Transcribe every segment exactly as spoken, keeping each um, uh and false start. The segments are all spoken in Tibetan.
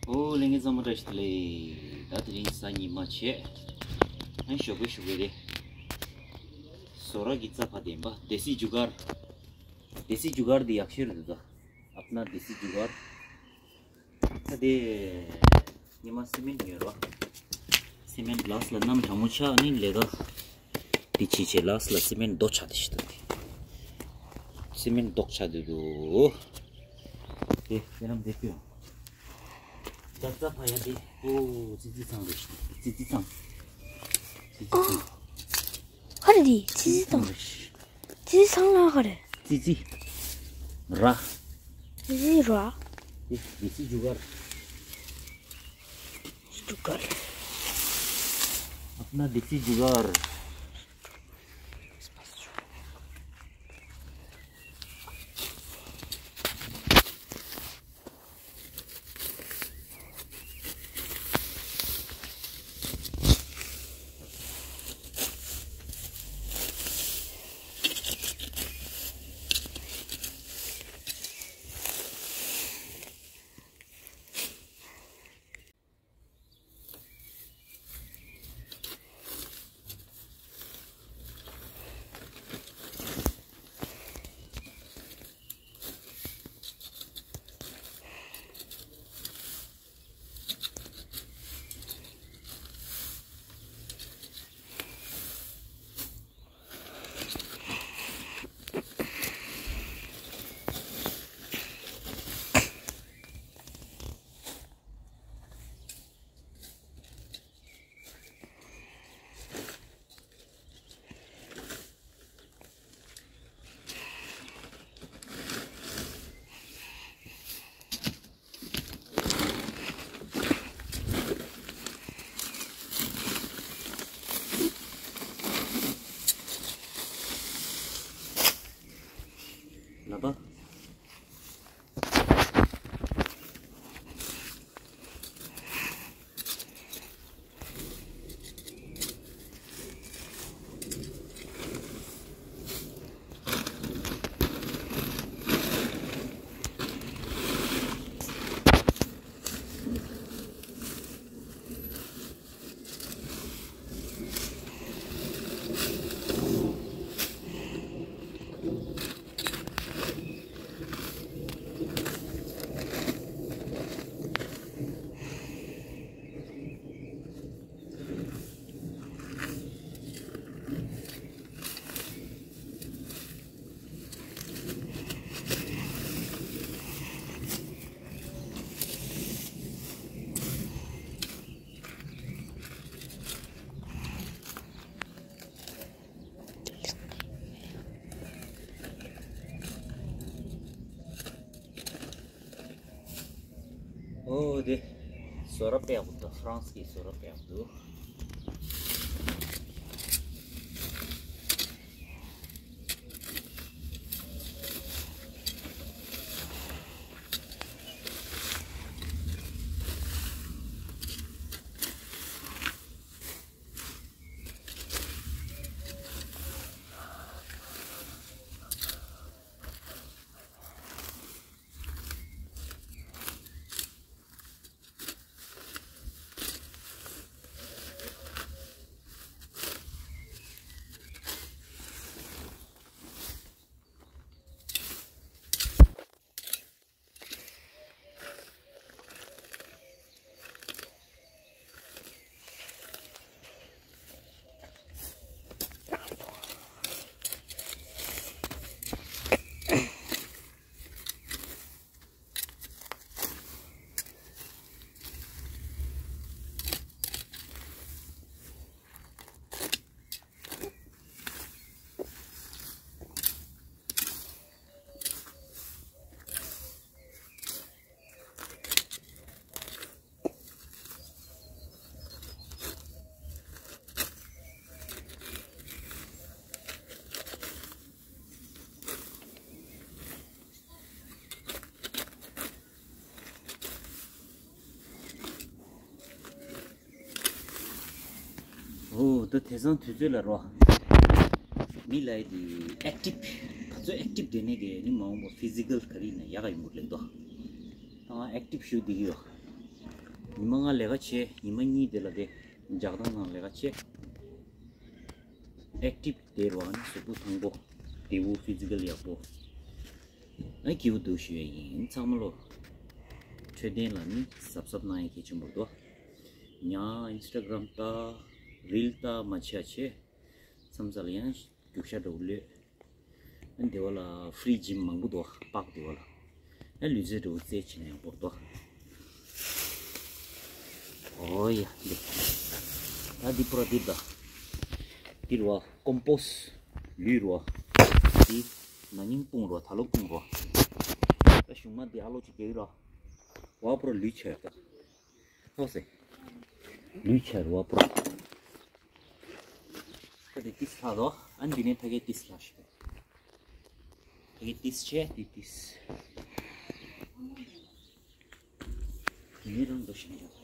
ཨོ་ལྷན་རྒྱས་ཚང་མ་བཀྲ་ཤིས་བདེ་ལེགས། ད་དེ་རིང་གཟའ་ཉི་མ་བྱས། ཨ་ཞོགས་པའི་ཞོགས་པའི་རེད། བཟོ་གྲྭ་གི་རྩྭ་ཕ་བདེན་པ་देसी जुगाड़། देसी जुगाड़ འདི་ཡག་ཤོས་རེད་འདུག་ད། अपना देसी जुगाड़། ད་དེ་ཉི་མ་སི་མེན་ཡོད་རོ། སི་མེན་ལགས་ལ་གནམ་གྲང་མོ་ཆགས་ནི་ལས་ཀ་འདི་བྱེད་བྱེད་ལགས་ལ་སི་མེན་རྡོ་ཆགས་དེ་ཞིག་འདུག་སྟེ། སི་མེན་རྡོ་ཆགས་དེ་འདུག་དེ་དེ་རམ་དེ་ཀྱོ། ད་རྩྭ་ཕ་ཡ་དེ། ཨོ་ཙི་ཙི་ཚང་རེད། ཙི་ཙི་ཚང་། ཙི་ཙི་ཨོ། ཚང་། ཧ་རེ་དེ་ཙི་ཙི་ཚང་། ཙི་ཙི་ཚང་ལ་ཧ་རེ། ཙི་ཙི། ར། ཙི་ཙི་ར། དེ་देसी जुगाड़། जुगाड़। अपना देसी जुगाड़। ལ་པ། ཨོ་དེ། བཟོ་གྲྭ་དཔེ་ཡག་པོ་འདུག་ཧྥ་རན་སི་གི་བཟོ་གྲྭ་དཔེ་ཡག་པོ་འདུག་ཨོ་ད་དེང་སང་དུས་ཚོད་ལ་རོ། མི་ལ་ཡི་དེ་ཨེག་ཊིབ། ད་ཚོད་ཨེག་ཊིབ་དེ་ནས་གི་ནི་མ་འོངས་པ་ཕི་ཟི་ཀལ་ག་རེ་ན་ཡག་ག་ཡོང་གི་རེད་དོ། ད་ང་ཨེག་ཊིབ་ཞུ་བསྡད་ཀྱི་ཡོད། ཉི་མ་ལྔ་ལས་ཀ་བྱས། ཉི་མ་གཉིས་དེ་ལ་དེ་འཇག་ཐང་ནང་ལས་ཀ་བྱས། ཨེག་ཊིབ་དེ་རུ་ཨ་ནི་གཟུགས་པོ་ཐང་པོ། བདེ་པོ། ཕི་ཛི་ཀལ་ཡག་པོ། ཨ་སྐྱིད་པོ་འདུག་ཞུ་ཡ་ཡིན། ཚང་མ་ལོ་འཕྲོད་བསྟེན་ལ་ནི་གཟབ་གཟབ་གནང་ཡ་གལ་ཆེན་པོ་འདུག་ཡང་ཨིན་སི་ཊ་གྷ་རམ་ལྟ། རིལ་ལྟ་མ་བྱས་བྱས། མཚམས་མཚམས་ལ་ཡང་རྒྱུག་ཤར་འདྲ་བོ་གློད། ཨ་འདི་བ་ལ་ཧྥི་རི་ཇིམ་མང་པོ་འདུག་པག་འདི་བ་ལ། ཨ་ལུས་རྩལ་འདྲ་བོ་རྩེད་བྱེད་ན་ཡང་འབོར་འདུག་ཨོ་ཡ་འདི། ད་འདི་པུ་ར་འདི་ད། འདི་རུ་བ་ཀོམ་པོ་སི་ལུད་རུ་བ། འདི་ན་ནིང་སྤུངས་རུ་བ། ད་ལོ་སྤུངས་རུ་བ། ད་གཞུང་མ་འདི་ཨ་ལོ་ཅིག་རྒྱག་གི་ར། བ་པུ་ར་ལུད་ཆགས་ད། ཧོ་སེ། ལུས་ཆེ་རུ་བ་པོ། ད་དེ་ཏིས་ལྷག་དོ། ཨ་འདི་ནས་ཕ་གི་ཏིས་ལྷག་ཤི། ཕ་གི་ཏིས་ཆེ་དེ་ཏིས། དེ་ནས་རང་འདོ་ཤི་ནས་ཡོད།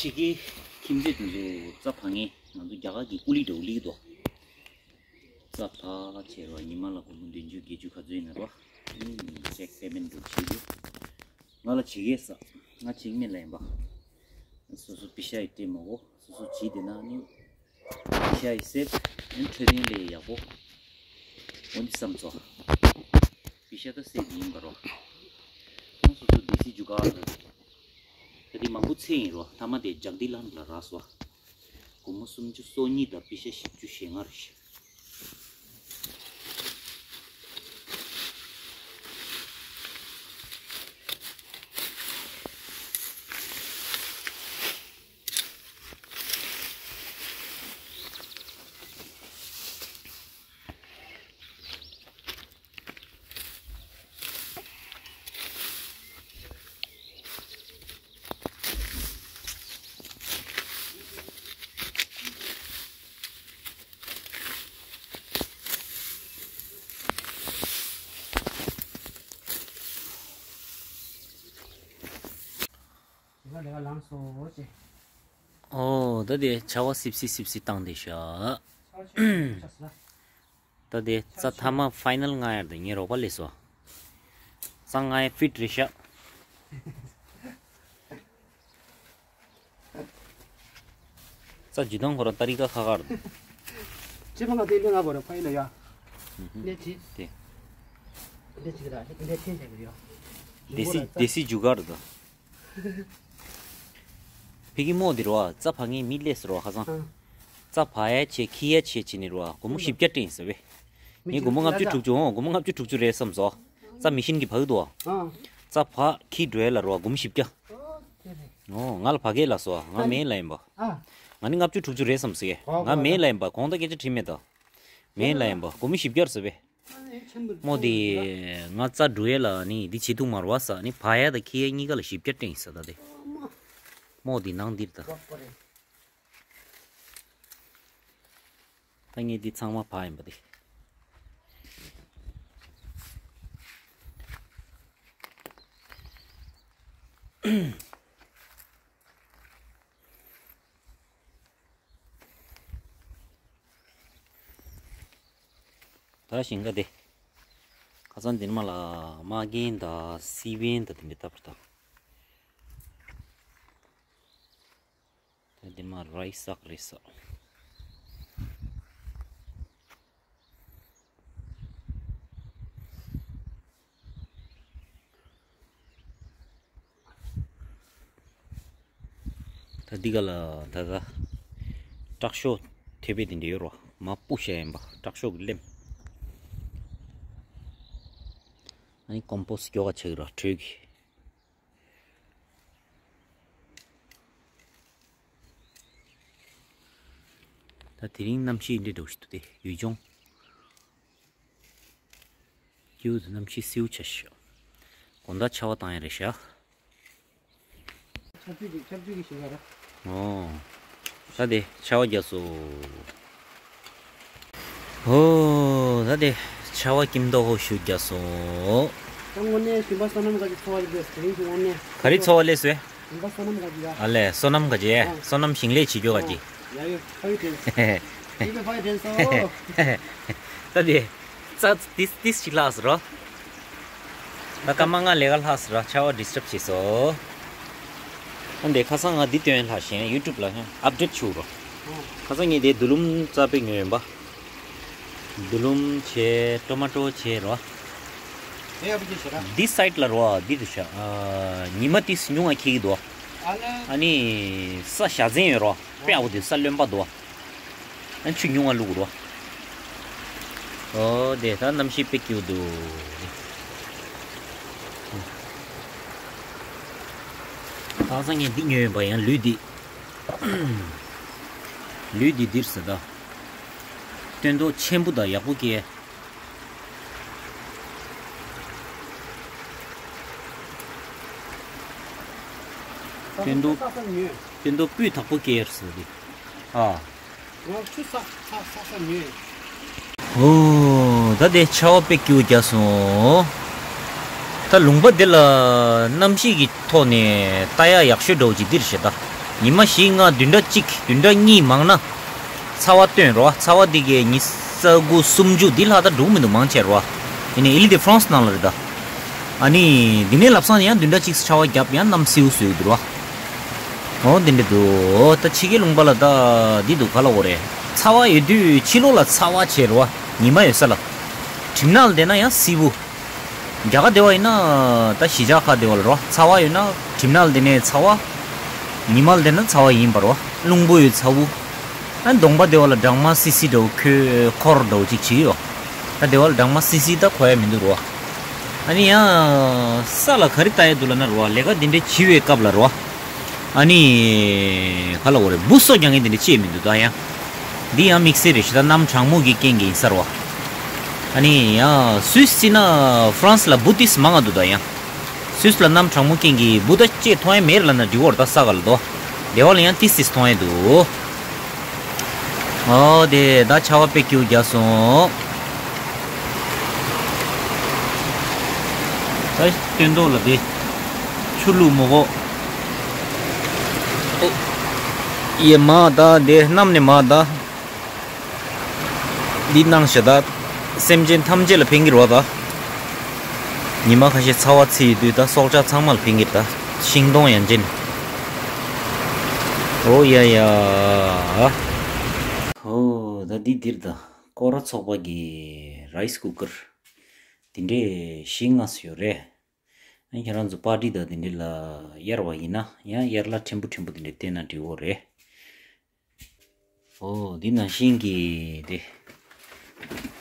ཕྱི་གི་ཁྱིམ་མཚེས་དེ་ཚོ་རྩྭ་ཕ་ངེ་ང་ཚོ་རྒྱ་གར་གྱི་ཀུ་ལི་འདྲ་བོ་སླེབས་འདུག་རྩྭ་ཕ་ཆེ་རུ་བ་ཉི་མ་ལ་སྒོར་མོ་བདུན་ཅུ་བརྒྱད་ཅུ་ག་ཚོད་ཡིན་ན་རུ་བ། ཨིན་ཅེག་པེ་མེན་ཊི་འདྲ་བོ་བྱེད་རྒྱུ། ང་ལ་བྱེད་ཀྱི་ས། ང་བྱེད་ཀྱི་མེད་ལབ་ཡིན་པ། སོ་སོ་པེ་ཤ་ཡི་སྤྲད་མ་གོ་སོ་སོ་བྱེད་དེ་ན་ནི། པེ་ཤ་ཡི་སེབ། ཨན་འཕྲོད་བསྟེན་ལས་ཡག་པོ། འོ་འདི་བསམ་ཚོ། པེ་ཤ་ད་སེབ་ཡིན་པ་རོ། ཁོང་སོ་སོ་དེ་སི་རྒྱུ་ག་ལ། ད་དེ་མང་པོ་ཚེ་ཡིན་རོ། ཐ་མ་དེ་ཇག་དི་ལ་ལ་ར་སོ། སྒོར་མོ་སུམ་ཅུ་སོ་གཉིས་དང་པེ་ཤ་བཞི་བཅུ་ཞེ་ལྔ་རེད། ཨོ་ད་དེ་ཆར་པ་སིབ་སིབ་སིབ་སིབ་བཏང་དེ་ཤག་ད་དེ་རྩྭ་ཐ་མ་ཕའི་ནལ་ང་ཡར་དེ་ངའི་རོགས་པ་ལས་སོ། རྩྭ་ང་ཡ་ཕིཊ་རེད་ཤག་རྩྭ་ཇི་དང་ཁོ་རང་ཏ་རི་ཀ་ཁ་ཁར་འདུག་ཅི་མ་ང་དེ་ལས་ང་བོ་ར་ཕའི་ལ་ཡ། ནས་ཅི། དེ། འདི་ཅི་ར་ཅི་འདི་ཆེན་ཆེ་གི་ཡོད། དེ་སི་དེ་སི་རྒྱུ་གར་འདུག་ཕ་གི་མོ་འདི་རོ་རྩྭ་ཕ་ངའི་མི་ལས་སུ་རོ་ཁ་སང་། རྩྭ་ཕ་ཡ་ཆེ་ཁི་ཡ་ཆེ་ཆེ་ནི་རོ་སྒོར་མོ་བཞི་བརྒྱ་སྤྲད་ཟེར་བས། ངས་སྒོར་མོ་ལྔ་བཅུ་དྲུག་ཅུ་འོང་། སྒོར་མོ་ལྔ་བཅུ་དྲུག་ཅུ་རེད་བསམ་སོ། རྩྭ་མེ་ཤིན་གྱི་བག་འདུག་རྩྭ་ཕ་ཁི་འགྲོ་ཡ་ལ་རོ་སྒོར་མོ་བཞི་བརྒྱ། ཨོ་ང་ལ་ཕ་གི་ལ་སོ་ང་མེད་ལ་ཡིན་པ། ང་ནི་ལྔ་བཅུ་དྲུག་ཅུ་རེད་བསམ་ཟེར། ང་མེད་ལ་ཡིན་པ་གོང་ད་སྐད་ཆ་དྲིས་མེད་ད། མེད་ལ་ཡིན་པ་སྒོར་མོ་བཞི་བརྒྱ་ཟེར་བས། མོ་དེ་ང་རྩྭ་འགྲོ་ཡས་ལ་ནི་འདི་བྱེད་ཐུབ་མ་རེད་བ་ཟེར་ནི་ཕ་ཡ་དང་ཁི་ཡ་གཉིས་ཀ་ལ་བཞི་བརྒྱ་སྤྲད་ཡིན་ཟེར་ད་དེ། མོ་དེ་ནང་འདིར་ད། ད་ངས་འདི་ཚང་མ་ཕ་ཡིན་པ་དེ། ད་ཞིང་ཁ་དེ། ཁ་སང་འདིར་མ་ལ་མ་རྒན་དང་སི་བན་དང་དེ་འདྲ་བཏབ་པར་དང་། ད་འདིར་མ་རའི་སག་རེད་ས། ད་འདི་ག་ལ་ད་ད་དྲག་ཤོག་ཐེ་བེ་དེ་འདྲ་ཡོད་རོ། མ་སྤུ་ཤ་ཡིན་པ་དྲག་ཤོག་གི་ལེམ། ཨ་ནི་ཀོམ་པོ་སི་སྐྱོ་ག་ཆག་རོ་དྲོད་ཀྱི། ད་དེ་རིང་གནམ་གཤིས་འདི་འདྲ་ཞིག་འདུག་སྟེ། ཡུལ་ལྗོངས་སྐྱིད་པོ་འདུག་གནམ་གཤིས་བསིལ་པོ་ཆགས་ཤག་དགོང་དག་ཆར་པ་བཏང་ཡ་རེད་ཤག་ཆབ་ཆུ་གི་ཆབ་ཆུ་གི་ཞིག་ར། ཨོ། ད་དེ་ཆར་པ་རྒྱབ་སོང་། ཨོ། ད་དེ་ཆར་པ་སྐྱིད་མདོག་ཁ་ཤོས་རྒྱབ་སོང་། ད་དངོས་གནས་ཞིང་པ་བསོད་ནམས་དགའ་ཅིག་འཚོ་བ་རེད་འདུག་དེ་རིང་གི་དངོས་གནས། ག་རེ་འཚོ་བ་ལས་སོ། ཞིང་པ་བསོད་ནམས་དགའ་ཅིག་ཡ། ཨ་ལས་བསོད་ནམས་དགའ་ཅིག་ཨ། བསོད་ནམས་ཞིང་ལས་བྱེད་རྒྱུ་དགའ་ཅིག་ཡ་ཡོ། ཕ་ཡུལ་དྲན། ཡིན་པའི་ཕ་ཡུལ་དྲན་སོང་། ད་དེ། ཙག་ཏིས་ཏིས་ཅིག་ལྷག་སོང་རོ། ད་སྐར་མ་ལྔ་ལས་ཀ་ལྷག་སོང་རོ། ཆར་པ་ཌི་སི་ཊབ་བྱས་སོང་། ཨ་འདི་ཁ་སང་ང་འདི་སྟོན་ལྷག་བཞིན་ཡུ་ཊུབ་ལ་ཨབ་ཌེཊ་བྱུག་རོ། ཁ་སང་ངས་དེ་དུ་ལུམ་རྩ་པའི་ཉོས་ཡིན་པ། དུ་ལུམ་བྱས་ཊོ་མ་ཊོ་བྱས་རོ། ཨེ་ཨ་བུ་ཅེ་ཤེ་ར། འདི་སའིཌ་ལ་རོ་འདི་འདུག་ཤག་ཉི་མ་ཏིས་ཉུང་ང་ཁེག་གི་འདུག་ཨ་ནི་ས་བཞའ་ཚན་ཡོད་རོ། དཔེ་ཨ་བོ་འདུག་ས་རློན་པ་འདུག་ཨ་ཆུ་ཉུང་ང་བླུགས་རོ། ཨོ་དེ་ད་གནམ་གཤིས་དཔེ་སྐྱིད་པོ་འདུག་ཁ་སང་ངས་འདི་ཉོས་ཡོད་པ་ཡང་ལུད་འདི། ལུད་འདི་འདིར་ཟེར་ད། སྟོན་ཐོག་ཆེན་པོ་དང་ཡག་པོ་སྐྱེ། སྟོན་ཐོག་སྟོན་ཐོག་སྤུས་དག་པོ་སྐྱེ་ཟེར་འདི། ཨ། ང་ཆུ་ས་ས་ས་ས་ཉོས། ཨོ། ད་དེ་ཆར་པ་དཔེ་སྐྱིད་པོ་རྒྱག་སོང་། ད་ལུང་པ་འདི་ལ་གནམ་གཤིས་ཀྱི་ཐོག་ནས་ལྟ་ཡག་ཡག་ཤོས་འདྲ་བོ་ཅིག་འདིར་ཞེ་ད། ཉི་མ་བཞི་ལྔ་བདུན་ཕྲག་གཅིག་བདུན་ཕྲག་གཉིས་མང་ན། ཚ་བ་སྟོན་རོ། ཚ་བ་འདི་གའི་ཉི་ཤུ་རྩ་དགུ་སུམ་ཅུ་འདི་ལྷག་ད་འགྲོ་གི་མི་འདུག་མང་ཆེ་རོ། ཡིན་ནའི་ཨི་ལི་ཏི་ཧྥ་རན་སི་ནང་ལ་རེད་ད། ཨ་ནི་འདི་ནས་ལབ་སང་ཡང་བདུན་ཕྲག་གཅིག་ཆར་པ་བརྒྱབ་ཡང་གནམ་བསིལ་བོ་བཟོས་ཡོད་འདུག་རོ། འོ་འདི་འདྲ་འདུག་ད་ཕྱི་རྒྱལ་ལུང་པ་ལ་ད་འདི་འདུག་ག་ལ་འོ་རེད། ཚ་བ་ཡོད་དུས་ཕྱི་ལོགས་ལ་ཚ་བ་བྱེད་རོ། ཉི་མ་ཡོད་ས་ལ། གྲིབ་ནག་ལ་བསྡད་ན་ཡང་བསིལ་བོ། རྒྱ་གར་སྡེ་བ་ཡིན་ན་ད་གཞིས་ཆགས་ཁག་སྡེ་བ་ལ་རོ། ཚ་བ་ཡོད་ན་གྲིབ་ནག་ལ་བསྡད་ནས་ཚ་བ། ཉི་མ་ལ་བསྡད་ན་ཚ་བ་ཡིན་པ་རོ། རླུང་བུ་ཡོད་ཚ་བོ། ཨ་གདོང་པ་སྡེ་བ་ལ་སྦྲང་མ་སི་སི་འདྲ་བོ་ཁོས་འཁོར་འདྲ་བོ་ཅིག་བྱེད་ཀྱི་ཡོད། ད་སྡེ་བ་ལ་སྦྲང་མ་སི་སི་ད་གོ་ཡ་མི་འདུག་རོ། ཨ་ནི་ཡང་ས་ལ་ག་རེ་ལྟ་ཡ་འདུག་ལབ་ན་རོ། ལས་ཀ་འདི་འདྲའི་བྱི་བའི་སྐབས་ལ་རོ། ཨ་ནི་ག་ལ་འོ་རེད། འབུ་སོ་རྒྱག་མཁན་དེ་འདྲ་ཅིག་མི་འདུག་ད་ཡང་། འདི་ཡང་དམིགས་བསལ་རེད་ཤག་ད་གནམ་གྲང་མོ་གི་རྐྱེན་གྱིས་ཡིན་ས་རེད་བ། ཨ་ནི་ཡང་སུད་སི་ན་ཧྥ་རན་སི་ལ་འབུ་ཏིས་མང་ང་འདུག་ད་ཡང་། སུད་སི་ལ་གནམ་གྲང་མོ་རྐྱེན་གྱིས་འབུ་ད་ཅིག་མཐོང་ཡ་མེད་ལབ་ན་འགྲིག་གི་རེད། ད་ས་ག་ལ་འདུག་སྡེ་བ་ལ་ཡང་ཏིས་ཏིས་མཐོང་ཡ་འདུག་ཨོ་དེ་ད་ཆར་པ་དཔེ་སྐྱིད་པོ་རྒྱག་སོང་། ད་སྟོན་ཐོག་ལ་དེ་ཆུ་བླུགས་མོ་གོ། ཨེ་ཡེ་མ་ད་དེ་གནམ་ནས་མ་ད། འདི་གནང་ཞེ་ད། སེམས་ཅན་ཐམས་ཅད་ལ་ཕན་གྱི་རེད་བ་ད། ཉི་མ་ཁ་ཤས་ཚ་བ་ཚིག་ཡོད་དུས་ད་སྲོག་ཆགས་ཚང་མ་ལ་ཕན་གྱི་རེད་ད། ཤིང་སྡོང་ཡན་ཅན། ཨོ་ཡ་ཡ། ཨོ་ད་འདི་འདིར་ད། སྐོར་ར་ཚོགས་པ་གི་རའི་སི་ཀུ་ཀར་དེ་འདྲས་བཞི་ལྔ་ཙམ་ཡོད་རེད། ཨ་ཁྱེད་རང་ཚོ་པར་ཊི་དང་དེ་འདྲས་ལ་གཡར་བ་ཡིན་ན་ཡང་གཡར་ལ་ཕྲན་བུ་ཕྲན་བུ་དེ་འདྲས་བསྟན་ན་འགྲིག་གི་རེད། ཨོ་འདི་ནང་བཞིན་གྱི་དེ་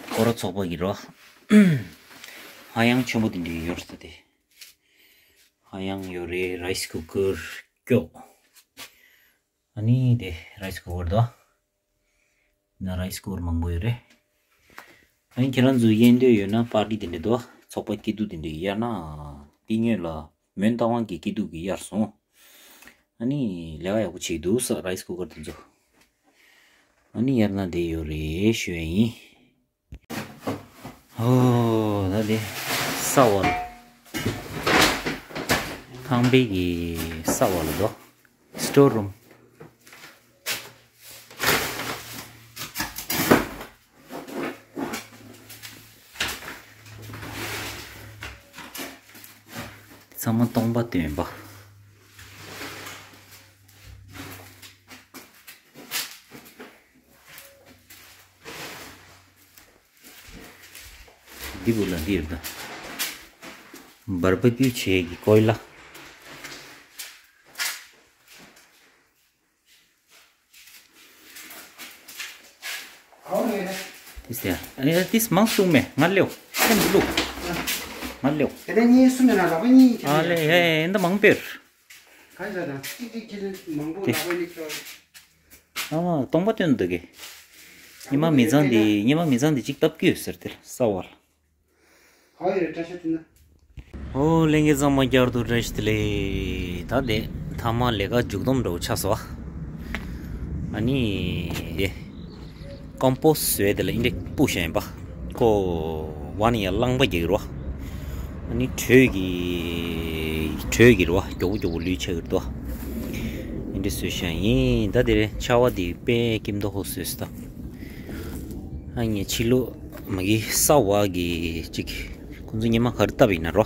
སྐོར་ར་ཚོགས་པ་གི་རོ། ཧ་ཡང་ཆེན་པོ་དེ་འདྲས་ཡོད་རེད་དེ། ཧ་ཡང་ཡོད་རེད། རའི་སི་ཀུ་ཀར་སྐྱོགས། ཨ་ནི་དེ་རའི་སི་ཀུ་ཀར་དོ། ན་རའི་སི་ཀུ་ཀར་མང་པོ་ཡོད་རེད། ཨ་ནི་ཁྱེད་རང་ཚོ་གཡར་འདོད་ཡོད་ན་པར་ཊི་དེ་འདྲ་འདུག་ཚོགས་པ་སྐྱིད་སྡུག་དེ་འདྲ་གཡར་ན། དེ་སྔོན་ལ་མོན་རྟ་དབང་གི་སྐྱིད་སྡུག་གི་གཡར་སོང་། ཨ་ནི་ལས་ཀ་ཡག་པོ་བྱེད་འདུག་ས་རའི་སི་ཀུ་ཀར་དེ་ཚོ། ཨ་ནི་གཡར་ན་བསྡད་ཡོད་རེད་ཞུ་ཡ་ཡིན། ཨོ་ད་དེ་ས་འོག་ལ། ཁང་པའི་གི་ས་འོག་ལ་འདུག་སི་ཊོར་རུམ། ཚང་མ་སྟོང་པ་སྟོན་པ། འདི་བུ་ལ་འདི་ཡོད་ད། བར་བུ་ཀུ་བྱེད་ཀྱི་ཀོའི་ལ། ཏིས་ཡ། ཨ་ནི་ཏིས་མང་སུ་མེ་ང་ལེའོ། ཁྱེད་འདི་ལུག་ང་ལེའོ། དེ་ནས་གཉིས་སུ་མེ་ན་ལག་པ་གཉིས་ཁྱེར། ཨ་ལེ་ཡ་ཡ་ཡ་འདི་མང་པེར། གང་ཟེར་དང་གཅིག་གཅིག་ཁྱེར་མང་པོ་ལག་པ་གཉིས་ཁྱེར། ཨ་མ་སྟོང་པ་སྟོན་འདུག་གི། ཉི་མ་མི་ཚང་འདི་ཉི་མ་མི་ཚང་འདི་གཅིག་བཏབ་ཀྱི་ཡོད་ཟེར་དེར་ས་བར། ཧོ་ལྷན་རྒྱས་ཚང་མ་བསྐྱར་དུ་བཀྲ་ཤིས་བདེ་ལེགས། ད་དེ་མཐའ་མ་ལས་ཀ་མཇུག་སྡོམ་འདྲ་བོ་ཆགས་སོང་། ཨ་ནི་དེ་ཀམ་པོ་སི་བཟོས་དེ་ལ་ཨིན་དྲེ་སྤུ་བཞག་ཡིན་པ། ཁོ་བ་ནི་ཡང་རླངས་པ་རྒྱག་གི་རོ། ཨ་ནི་དྲོད་ཀྱི་དྲོད་ཀྱི་རོ་མགྱོགས་པོ་མགྱོགས་པོ་ལུས་ཆགས་ཀྱི་རེད་དོ། ཨིན་དྲེ་བཟོས་བཞག་ཡིན། ད་དེ་རེད་ཆར་པ་དེ་དཔེ་སྐྱིད་མདོག་ཁ་པོ་བཟོས་སོང་ད། ཨ་ངས་ཕྱི་ལོགས་མ་གི་ས་བ་གི་ཅིག་ཁོང་ཚོ་ཉི་མ་ག་རེ་བཏབ་ཡིན་ན་རོ།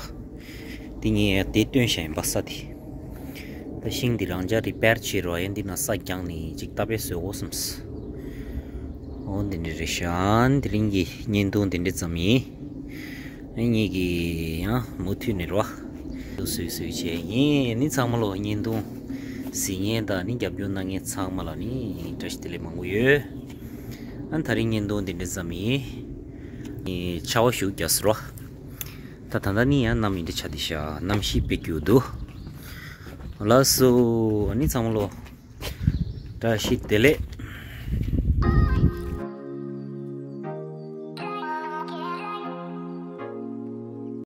དེ་ངས་དེ་སྟོན་བཞག་ཡིན་པ་ས་དེ། ད་ཤིང་འདི་རང་འཇགས་རི་པེར་བྱེད་རོགས་ཡན་འདི་ན་ས་རྒྱང་ནི་ཅིག་ཏ་པའི་བཟོས་འོ་སམ། འོ་འདི་འདྲ་རེད་ཤག་དེ་རིང་གི་བརྙན་ཐུང་འདི་འདྲ་ཙམ་ཡིན། ཨ་ངེད་ཀྱི་ཡང་མུ་མཐུད་ནས་རོ། བཟོས་བཟོས་བྱས་ཡིན་ནི་ཚང་མ་ལོ་བརྙན་ཐུང་གཟིགས་མཁན་དང་ནི་རྒྱབ་སྐྱོར་གནང་མཁན་ཚང་མ་ལ་ནི་བཀྲ་ཤིས་བདེ་ལེགས་མང་པོ་ཡོད། ཨ་ད་རིང་བརྙན་ཐུང་འདི་འདྲ་ཙམ་ཡིན། ནི་ཆར་པ་ཞུགས་རྒྱག་སོང་རོ། ད་ད་ལྟ་ནི་ཡང་གནམ་ཡིན་འདྲ་ཆགས་བསྡད་ཤག་གནམ་གཤིས་དཔེ་སྐྱིད་པོ་འདུག་ལགས་སོ། ཨ་ནི་ཚང་མ་ལོ་བཀྲ་ཤིས་བདེ་ལེགས།